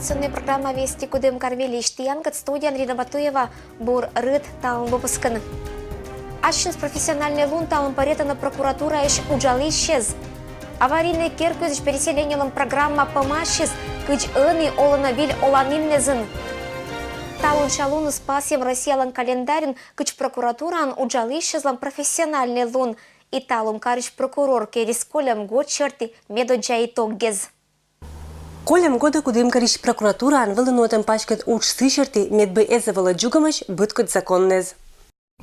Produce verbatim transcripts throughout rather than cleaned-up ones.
Информационная программа «Вести Кудымкар» выльысь тіян кӧд студияын Рина Батуева. Бур рыт талун выпускын. Ассьыныс профессиональный лун талун пӧръятӧны прокуратураысь уджалысьӧс. Аварийнӧй керкаысь переселениелӧн программа помасис, кыдз ӧні олӧны выль оланіннӧзын. Талун ся луныс пасйӧм Россиялӧн календарын, кыдз прокуратураын уджалысьӧслӧн профессиональный лун. И талун карысь прокурор керис кольӧм год серти медоддза итоггез. Кольӧм годӧ Кудымкарысь прокуратураын вӧлі нуӧтӧм паськыд удж сы серти, мед бы эз вӧвлы дзугӧмӧсь быдкодь законнӧйӧс.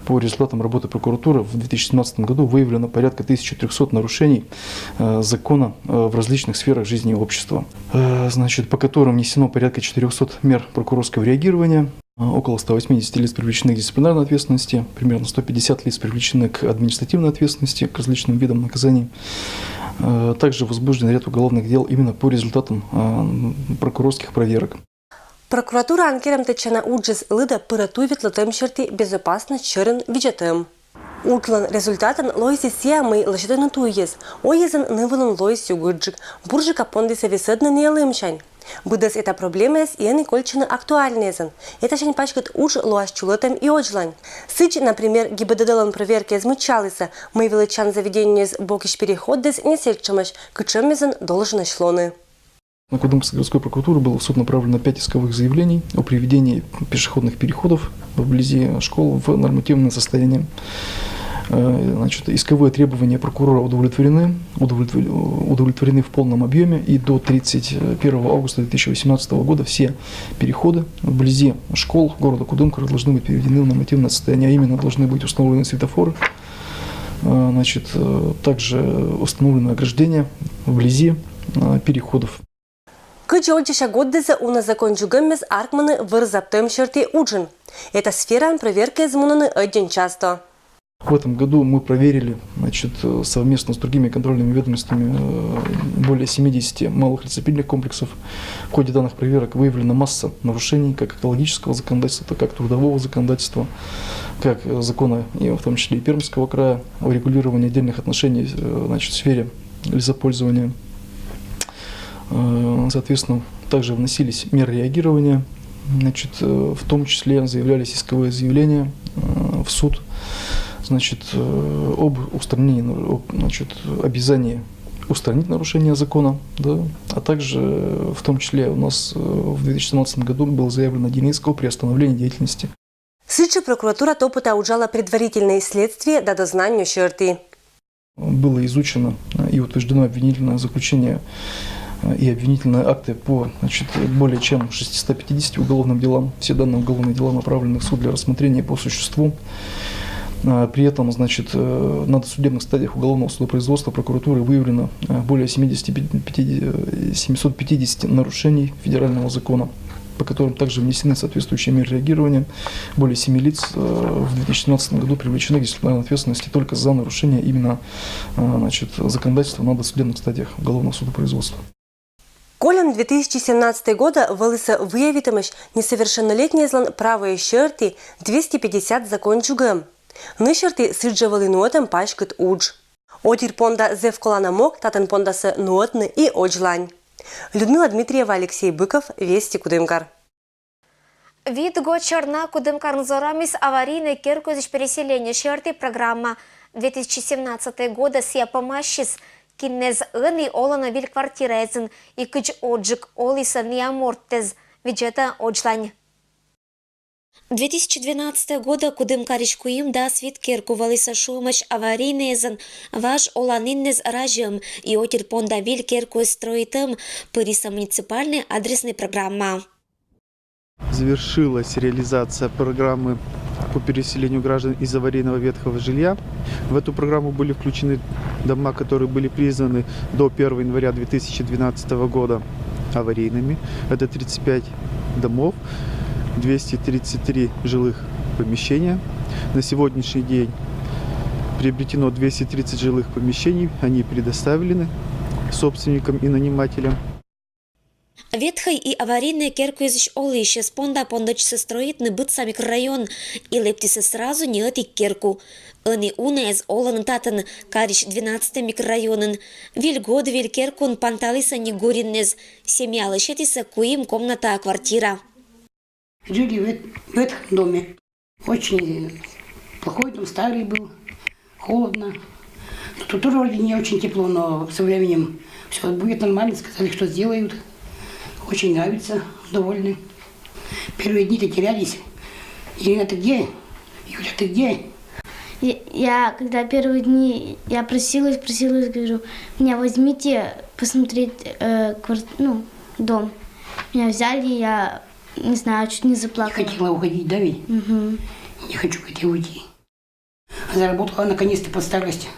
По результатам работы прокуратуры в две тысячи семнадцатом году выявлено порядка тысячи трёхсот нарушений э, закона э, в различных сферах жизни общества, э, значит, по которым внесено порядка четырёхсот мер прокурорского реагирования. Около ста восьмидесяти лиц привлечены к дисциплинарной ответственности, примерно сто пятьдесят лиц привлечены к административной ответственности, к различным видам наказаний. Э, Также возбужден ряд уголовных дел именно по результатам э, прокурорских проверок. Прокуратураын керӧмтӧдчана уджыс лыдӧ пырӧ туй ветлӧмтӧм серти безопасность сьӧрын видзӧдтӧм. Уджлӧн результатӧн лоис и сійӧ, мый лӧсьӧдӧны туйӧс. Ойӧзӧн ныв-вылын лоис югыдджык, бурджыка пондісӧ весӧдны ниӧ лымсянь. Быдӧс эта проблемаяс ӧні кольччӧны актуальнӧйӧзӧн. Этасянь паськыд удж лоас чулӧтӧм и одзлань. Сідз, например, ГИБДД-лӧн проверкаыс мыччалісӧ, мый велӧдчан заведениеяс бокысь переходъяс не сэтшӧмӧсь, кутшӧмъясӧн долженӧсь лоны. На Кудымкарской городской прокуратуры было в суд направлено пять исковых заявлений о приведении пешеходных переходов вблизи школ в нормативное состояние. Э, Значит, исковые требования прокурора удовлетворены, удовлетвор- удовлетворены в полном объеме, и до тридцать первого августа две тысячи восемнадцатого года все переходы вблизи школ города Кудымкара должны быть приведены в нормативное состояние, а именно должны быть установлены светофоры, э, значит, э, также установлены ограждения вблизи э, переходов. Кыдзи оддзася годдісӧ уна закон дзугӧммӧс артмӧны вӧр заптӧм серти уджын. Эта сфераын проверкаыс мунӧны ӧдйӧн часто. В этом году мы проверили, значит, э, совместно с другими контрольными ведомостями э, более семидесяти малых лесопильных комплексов. В ходе данных проверок выявлена масса нарушений как экологического законодательства, так как трудового законодательства, как э, закона, и в том числе и Пермского края, о регулировании отдельных отношений э, значит, в сфере лесопользования. Э, Соответственно, также вносились меры реагирования, значит, э, в том числе заявлялись исковые заявления э, в суд, значит, э, об устранении, ну, об, значит, обязании устранить нарушение закона, да, а также э, в том числе у нас э, в две тысячи семнадцатом году был заявлен один иск о приостановлении деятельности. Сідзжӧ прокуратура топыта уджалӧ предварительнӧй следствие да дознание серти. Было изучено э, и утверждено обвинительное заключение э, и обвинительные акты по, значит, более чем шестистопятидесяти уголовным делам. Все данные уголовные дела направлены в суд для рассмотрения по существу. Э, При этом, значит, э, на досудебных стадиях уголовного судопроизводства прокуратуры выявлено э, более семидесяти пяти, э, семисот пятидесяти нарушений федерального закона, по которым также внесены соответствующие меры реагирования. Более семи лиц э, в две тысячи семнадцатом году привлечены к дисциплинарной ответственности только за нарушение именно э, значит, законодательства на досудебных стадиях уголовного судопроизводства. Кольӧм две тысячи семнадцатӧй годӧ вӧлісӧ выявитӧмӧсь несовершеннолетнейяслӧн правояс серти двести пятьдесят закон дзугӧм. Ны серти сідзжӧ вӧлі нуӧтӧм паськыд удж. Отир понда зэв колана мог татӧн пондасӧ нуӧдны и одзлань. Людмила Дмитриева, Алексей Быков, Вести Кудымкар. Вит год сёрнитӧг Кудымкарын зорамис аварийнӧй керкаысь переселение серти программа. Две тысячи семнадцатӧй годӧ сійӧ помасис. Киннӧс ӧні олӧны выль квартираысь и кыдз одзджык олісӧ ниа мортӧс, видзӧдӧ одзлань. Две тысячи двенадцатӧй годӧ Кудымкарысь куим дас вит керка вӧлісӧ шуӧмӧсь аварийнӧйӧн, важ оланіннӧс разьӧм и отир понда выль керкаӧс стрӧитӧм пырис муниципальнӧй адресная программа. Завершилась реализация программы по переселению граждан из аварийного ветхого жилья. В эту программу были включены дома, которые были признаны до первого января две тысячи двенадцатого года аварийными. Это тридцать пять домов, двести тридцать три жилых помещения. На сегодняшний день приобретено двести тридцать жилых помещений, они предоставлены собственникам и нанимателям. Ветхӧй и аварийнӧй керкуэзысь олысьӧс понда пондӧдчисӧ строитны быдса микрорайон, и лэптісӧ сразу ни ӧтик керку. Ӧні унаӧс олӧны татӧн карысь двенадцатӧй микрорайонын. Виль год виль керкуын панталісӧ Нигуриннэс. Семьялы сетісӧ куим комнатаа квартира. Жили в этом доме. Очень плохой дом, старый был, холодно. Но тут тоже вроде не очень тепло, но со временем все будет нормально, сказали, что сделают. Очень нравится, довольны. Первые дни-то терялись. Ирина, ты где? Юля, ты где? Я, я когда первые дни, я просилась, просилась, говорю, меня возьмите посмотреть э, кварт, ну, дом. Меня взяли, я не знаю, чуть не Не заплакала. Хотела уходить, да ведь? Мгм. Не хочу, говорит, я уйти. Заработала наконец-то под старость.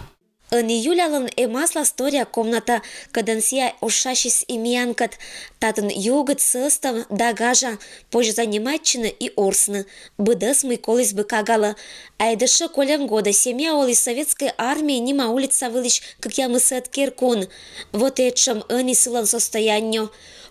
Ӧні Юлялӧн эм аслас торъя комната, кӧдӧн сійӧ ошасис и миянкӧд. Татын югыд, сӧстӧм да гажа, позьӧ занимайтчыны и орсны. Быдӧс, мый коліс бы кагалӧ. А эдӧ шӧ кольӧм годӧ семья оліс Советскӧй Армиӧ нима улица вылысь кӧкъямысӧд керкуын. Вот этшӧм ӧні сылӧн состояннё.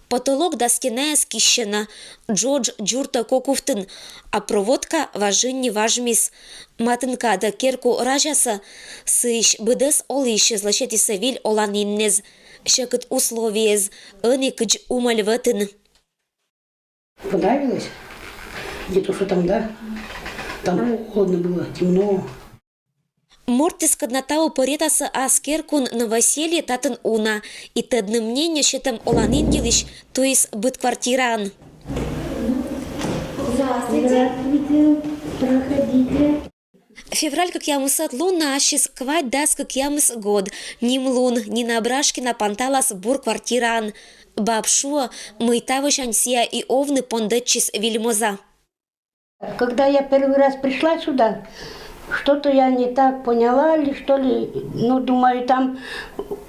Потолок да стенаяс киссьӧны, джодж дзуртӧ кок увтын, а проводка важӧн нин важмис. Матын кадӧ керку разясӧ, сыысь быдӧс олысьӧзлы сетісӧ виль оланіннэс. Сьӧкыд условиеяс ӧні кыдз умӧль вӧтын. Понравилось? Не то, что там, да? Там холодно было, темно. Мортыскӧд на тау пӧръятасӧ ас керкуын новоселье татын уна. И тӧдны мнениеӧ сетӧм оланін йылысь туис быд квартираын. Здравствуйте. Проходите. Февраль кӧкъямысӧд лунӧ ассьыс квайт дас кӧкъямыс год. Нимлун Нина Брашкина панталас бур квартираын. Баб шуӧ, мый тавосянь сійӧ и овны пондӧдчис Вильмоза. Когда я первый раз пришла сюда, что-то я не так поняла ли, что ли, ну, думаю, там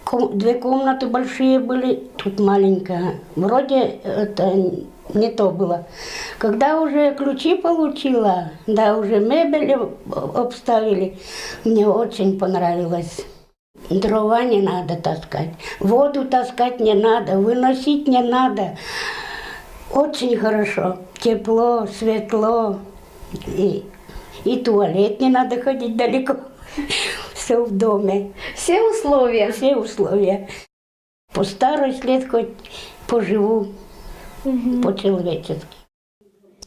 ко- две комнаты большие были, тут маленькая. Вроде это не то было. Когда уже ключи получила, да, уже мебель об- обставили, мне очень понравилось. Дрова не надо таскать, воду таскать не надо, выносить не надо. Очень хорошо, тепло, светло. И, и туалет не надо ходить далеко. Все в доме, Все условия. Все условия. По старости лет хоть поживу по-человечески.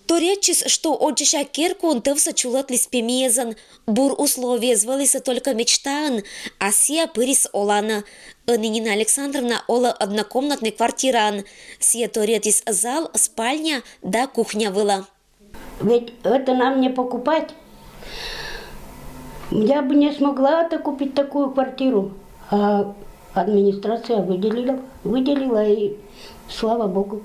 Торъятчис, што одззася керкуын тӧвсӧ чулӧтліс пемиэзӧн. Бур условиеяс вӧлісӧ только мечтаын, а сійӧ пырис оланӧ. Ӧні Нина Александровна олӧ однокомнатнӧй квартираын. Сійӧ торйӧтіс зал, спальня да кухня вылӧ. Ведь это нам не покупать. Я бы не смогла это купить, такую квартиру. А администрация выделила, выделила и слава богу.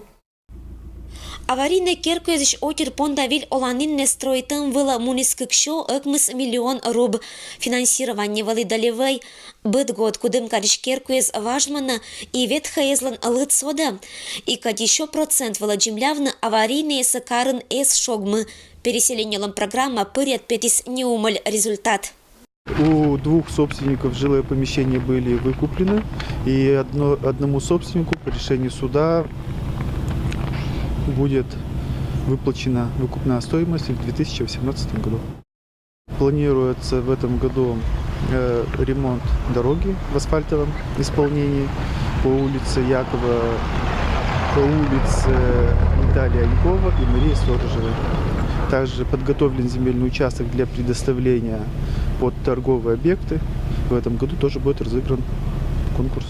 Аварийнӧй керкуэзысь отир понда виль оланіннӧй строитӧм вылӧ муніс кык сё ӧкмыс миллион руб. Финансирование вӧлі долевӧй. Быд год Кудымкарысь керкуэз важмӧны и ветхӧйӧзлӧн лыд содӧ. И кӧть и сё процент вылӧ дземлявны, аварийнӧйсӧ карын эз шогмы. Переселениелӧн программа пыръяд петіс неумӧль результат. У двух собственников жилые помещения были выкуплены, и одно, одному собственнику по решению суда будет выплачена выкупная стоимость в две тысячи восемнадцатом году. Планируется в этом году э, ремонт дороги в асфальтовом исполнении по улице Якова, по улице Виталия Янькова и Марии Сторожевой. Также подготовлен земельный участок для предоставления под торговые объекты. В этом году тоже будет разыгран конкурс.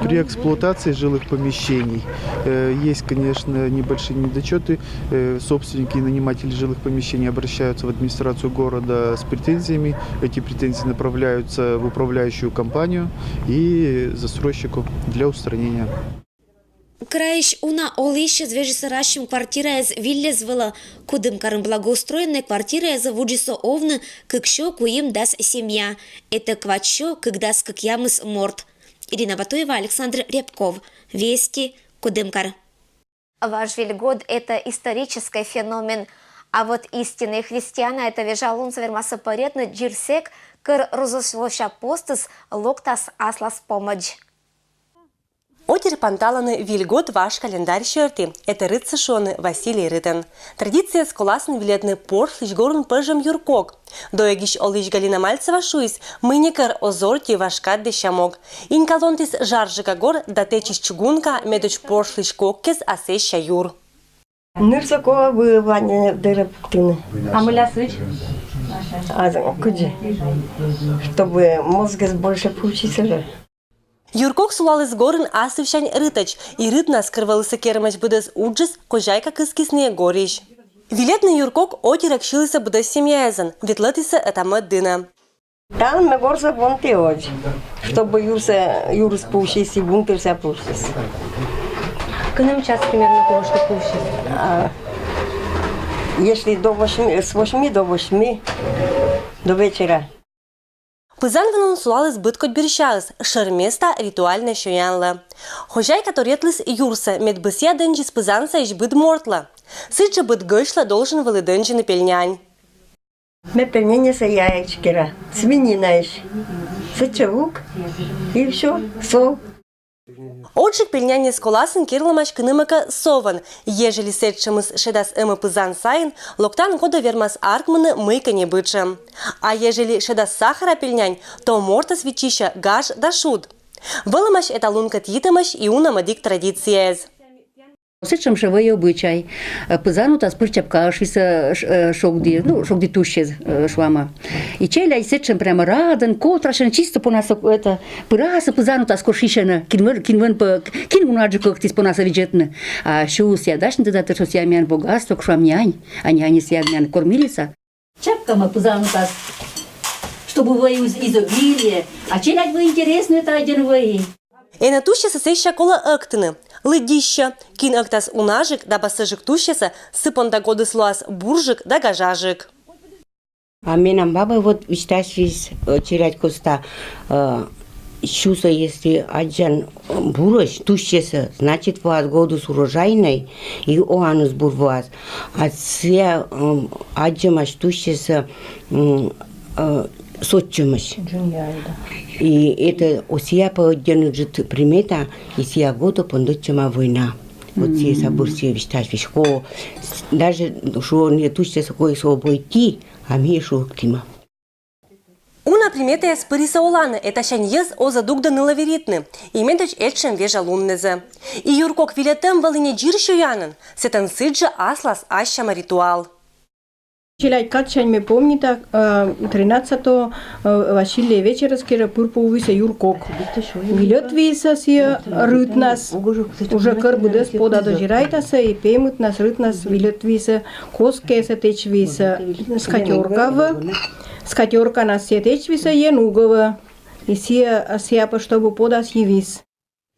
При эксплуатации жилых помещений э, есть, конечно, небольшие недочеты. Э, собственники и наниматели жилых помещений обращаются в администрацию города с претензиями. Эти претензии направляются в управляющую компанию и застройщику для устранения. Крайысь уна олысьӧс вежисӧ разьсьӧм квартираэз вильӧс вылӧ. Кудымкарын благоустроеннӧй квартираэзлы вуджисӧ овны кык сё куимдас семья. Этӧ квайт сё кыкдас кӧкъямыс морт. Ирина Батуева, Александр Рябков. Вести, Кудымкар. Важ виль год — это исторический феномен. А вот истиннӧй христианаӧс вежалунсӧ вермасны пӧръятны дзир сэк, кӧр розовлося постыс локтас аслас помӧдз. Отир панталӧны Виль год важ календарь сьӧрті, этӧ рытсӧ шуӧны Василий рытӧн. Традицияыс коласын вильӧдны порслысь горын пӧжӧм юркок. Дойӧгысь олысь Галина Мальцева шуис, мый некор оз ордйы важ кад десямок. Инькалонтіыс Жаржыга гор да тэчыс чугунка, медӧдз порслысь коккез, а сэсся юр. Ныр со колӧ вӧвны дыр пуктыны. А мыля сідз? А кыдзи? Чтобы мозгыс больше пучис. Юркок сулаліс горын асывсянь рытӧдз, и рытнас кырвылісӧ кермӧдз быдӧс уджыс, хозяйка кыскис нӧ горысь. Вильӧдны юркок отирӧк сьылісӧ быдӧс семьяӧзӧн, ветлӧдісӧ ӧта-мӧд дінӧ. Тані ме горсӧ понті одз, чтобы юрсӧ, юрыс пусис и бунтырся пусис. Кыным час примерно курышты пусис? А, если до восьми, с восьми до восьми, до вечера. Пызан вылын сулаліс быд кодь бӧрсяыс, шӧр места ритуальнӧй сёянлы. Хозяйка торйӧдліс юрсӧ, мед бӧсъя дӧндзис пызансаысь быд мортлы. Сідзжӧ быд гӧсьтлы должен вӧлі дӧндзыны пельнянь. Ме пельняньсӧ яйӧдз кера, свининаысь. Сэтчӧ лук и всё, сол. Оджык пельняньӧс коласын керлӧмаӧсь кынымӧкӧ совӧн. Ежели сэтшӧмыс шедас ӧмӧ пызан сайын, локтан годӧ вермас артмыны мыйкӧ небыдджӧм. А ежели шедас сахара пельнянь, то мортӧс виччысьӧ гаж да шуд. Вӧлӧмаӧсь эталункӧд йитӧмӧсь и уна-мӧдік традицияӧс. Сэтшӧм жӧ вӧй обычай. Э, пызан утас пыр чапкаӧсь, э, ш-, э, шогді, ну, шогді тусьсьыс, э, шуам. И челядь сэтшӧм прямо радӧн, котрасьӧн, чисто понасӧ, это, пырасӧ пызан утас кӧ шусьӧны, кин вӧ-, кин вӧн пӧ-, кин унаджык кӧ ӧктіс понасӧ видзӧдны. А сюсьыс дась нин тыдалӧ, сэтшӧм сэтшӧм миян богатство, кӧ шуам, нянь, а няньыс сійӧ миян кормилиса. Чапкамӧ пызан утас, чтобы вӧй из-, изобилие, а челядьлы интереснӧ тадзи вӧй. Энӧ тусьсӧ сэсся колӧ ӧктыны. Лыддьысьӧ, кин ӧктас унаджык да бассӧджык тусьсӧ, сы понда годыс лоас бурджык да гажаджык. А менам баба вот висьтасис, э, челядь коста, э, сюсьыс если аддзан, э, бурӧсь тусьсӧ, значит, воас годыс урожайнӧй, и оаныс бур воас. А сійӧ, э, аддзӧмаӧсь тусьсӧ, м, э, сотчӧмӧсь. И это о сійӧ пӧ ӧддьӧн ыджыд примета, и сійӧ годӧ пондӧдчӧма война. Вот сійӧ сабыр сійӧ висьтасис, кӧ даже шуӧны тусьсӧ кӧ и со обойти, а ми шуӧктімӧ. Уна приметаяс пырисӧ оланӧ, этасянь йӧз оз дугдӧ нылӧ веритны, и медӧдз этшӧм вежа луннызӧ. И юркок вильӧдӧм вӧлі не дзир сёянын, сэтӧн сідзжӧ аслас ассяма ритуал. Челядь кадсянь ме помнита, э, тринадцатого, э, Василия вечерас кежлӧ пыр пуывсисӧ юркок. Вильӧдвисӧ сійӧ рытнас, уже кӧр быдӧс пода дозирайтасӧ, и пемытнас рытнас вильӧдвисӧ, коскесӧ тэчвисӧ скатёркавӧ, скатёрканас сійӧ тэчвисӧ енугӧвӧ, и сійӧ, сійӧ пӧ, чтобы подас йивис.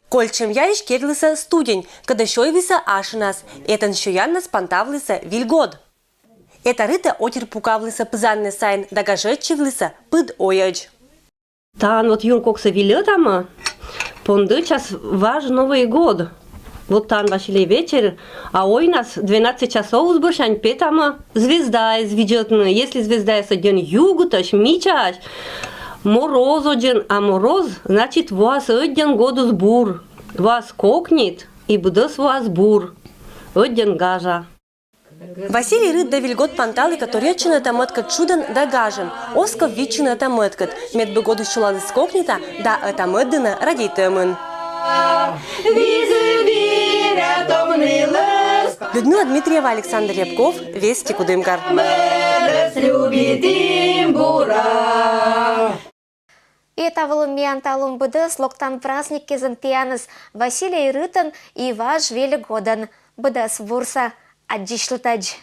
Кольччӧм яйысь керлісӧ студень, кодӧс сёйвисӧ ашинас, этӧн сёяннас пантавлісӧ Виль год. Эта рытӧ отир пукавлісӧ пызанныс сайын да гажӧдчывлісӧ пыд ойӧдз. Тані вот юркоксӧ вильӧдӧма, пондӧдчас важ Новый год. Вот тані Василей вечер, а ойнас двенадцать часов бӧрсянь петӧма звездаэз видзӧдны. Если звездаыс ӧддьӧн югытӧсь, мичаӧсь, мороз ӧддьӧн, а мороз, значит, воас ӧддьӧн годыс бур. Воас кокнит, и быдӧс воас бур. Ӧддьӧн гажа. Василий рыт да Виль год панталігӧн торйӧдчӧны ӧта-мӧдкӧд шудӧн да гажӧн. Оз ков виччыны ӧта-мӧдкӧд, медбӧ годыс сулаліс кокнита да ӧта-мӧд дінӧ радейтӧмын. Людмила Дмитриева, Александр Рябков, Вести, Кудымкар. И эта вылын миян талун быдӧс. Локтан праздниккезӧн тіянӧс Василий рытӧн и важ Виль годӧн. Быдӧс бурсӧ, аддзысьлытӧдз.